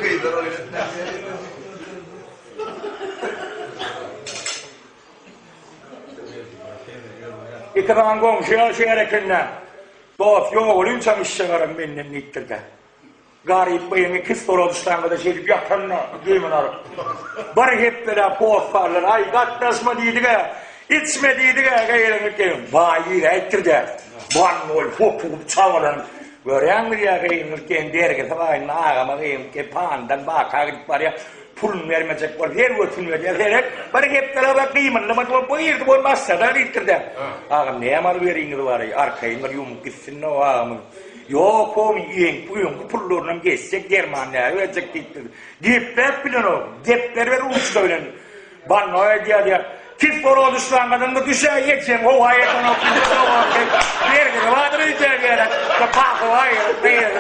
Gyzlar oýun etmez. Iki sany goňşy ýaşaýar ekende. Dost ýogalynçam işjegaram menden diýipdir-de. Garyp gyzyňy kislorod ştangada şeýdip ýatanda geýmini alyp. Bir hepdeläp hossarlar, aý gatnaşma diýdig-ä, içme diýdig-ä gyzyňy geýin. Baý giräýipdir-dä. Bannoý hopugyp çabalanyp, görýäňmi diýýär gyzyňy geýin bergisi bar indi agama gyzyňy geýin pandan baka gidip barýar. Puluny bermejek bolup her götüni berýär. Seret, bir hepdeläp gymyldamady bolup bu girdi bolup başlady-a diýipdir-dä. Agam näme alyp-beriňiz bar-eý, arkaýyn bir ýumup gitsin-de o agamyz. Ýok, homy, eňki öňki pullarynam geçjek, derman näme berjek diýipdir. Gepläp bilenok, gepler ber ruçka bilen. Banno edýär diýýär. Kislorod şlangadan-da düşäý, ejeň howa ýetenok diýip, bergisi bardyr öýdýär diýýär. Pahowaý, gyzyl.